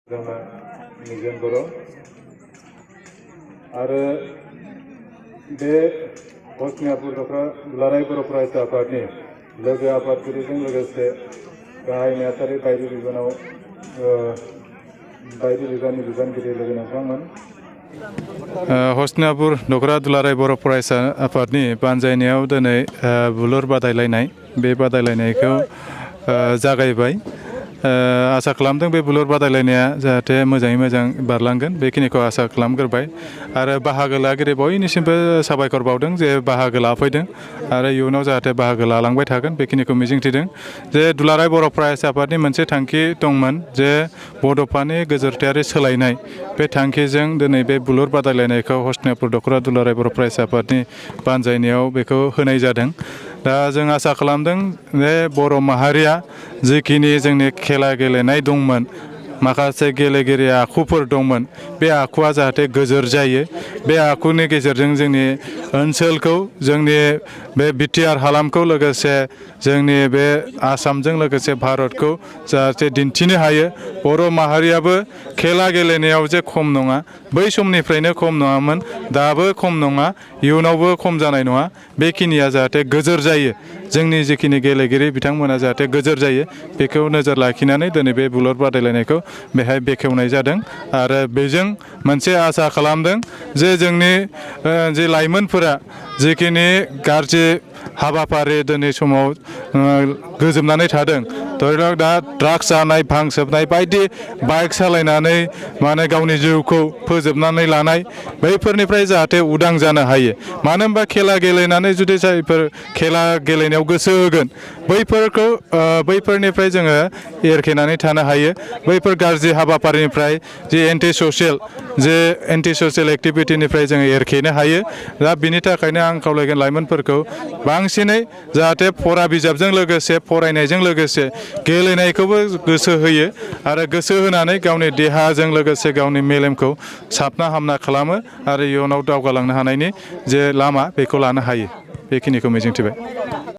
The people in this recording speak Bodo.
जोंना निजोम बर' आरो बे हस्नियापुर दख्रा दुलाराय बर' फरायसा आफादनि लोगो आफादगिरिजों लोगोसे गाहाय नेहाथारि बायदि बिबानाव बायदि बिबाननि बिबानगिरि लोगो नोंथांमोन हस्नियापुर दख्रा दुलाराय बर' फरायसा आफादनि बानजायनायाव दिनै बुलुर बादायलायनाय बे बादायलायनायखौ जागायबाय आसा खालामदों बे बुलुर बादायलायनाया जाहाथे मोजाङै मोजां बारलांगोन बेखिनिखौ आसा खालामग्रोबाय आरो बाहागो लागिरि बयनिसिमबो साबायखर बावदों जे बाहागो लाफैदों आरो इयुनाव जाहाथे बाहागो लालांबाय थागोन बेखिनिखौ मिजिंथिदों जे दुलाराय बर' फरायसा आफादनि मोनसे थांखि दंमोन जे बड'फानि गोजोरथायारि सोलायनाय बे थांखिजों दिनै बे बुलुर बादायलायनायखौ हस्नियापुर दख्रा दुलाराय बर' फरायसा आफादनि बानजायनायाव बेखौ होनाय जादों दा जों आसा खालामदों जे बर' माहारिया जिखिनि जोंनि खेला गेलेनाय दंमोन माखासे गेलेगिरि आखुफोर दंमोन बे आखुआ जाहाथे गोजोर जायो बे आखुनि गेजेरजों जोंनि ओनसोलखौ जोंनि बे बिटिआर हालामखौ लोगोसे जोंनि बे आसामजों लोगोसे भारतखौ जाहाथे दिन्थिनो हायो बर' माहारियाबो खेला गेलेनायाव जे खम नङा बै समनिफ्रायनो खम नङामोन दाबो खम नङा इयुनावबो खम जानाय नङा बेखिनिया जाहाथे गोजोर जायो जोंनि जिखिनि गेलेगिरि बिथांमोना जाहाथे गोजोर जायो बेखौ नोजोर लाखिनानै दिनै बे बुलुर बादायलायनायखौ बेहाय बेखेवनाय जादों आरो बेजों मोनसे आसा खालामदों जे जोंनि जे लाइमोनफोरा जिखिनि गाज्रि हाबाफारि दिनै समाव गोजोमनानै थादों धरिलक दा ड्राग्स जानाय भां सोबनाय बायदि बाइक सालायनानै माने गावनि जिउखौ फोजोबनानै लानाय बैफोरनिफ्राय जाहाथे उदां जानो हायो मानो होनबा खेला गेलेनानै जुदि जायफोर खेला गेलेनायाव गोसो होगोन बैफोरनिफ्राय जोङो एरखेनानै थानो हायो बैफोर गाज्रि हाबाफारिनिफ्राय जे एन्टि ससियेल एक्टिभिटिनिफ्राय जोङो एरखेनो हायो दा बिनि थाखायनो आं खावलायगोन लाइमोनफोरखौ बांसिनै जाहाथे फरा बिजाबजों लोगोसे फरायनायजों लोगोसे गेलेनायखौबो गोसो होयो आरो गोसो होनानै गावनि देहाजों लोगोसे गावनि मेलेमखौ साबना हामना खालामो आरो इयुनाव दावगालांनो हानायनि जे लामा बेखौ लानो हायो बेखिनिखौ मिजिंथिबाय।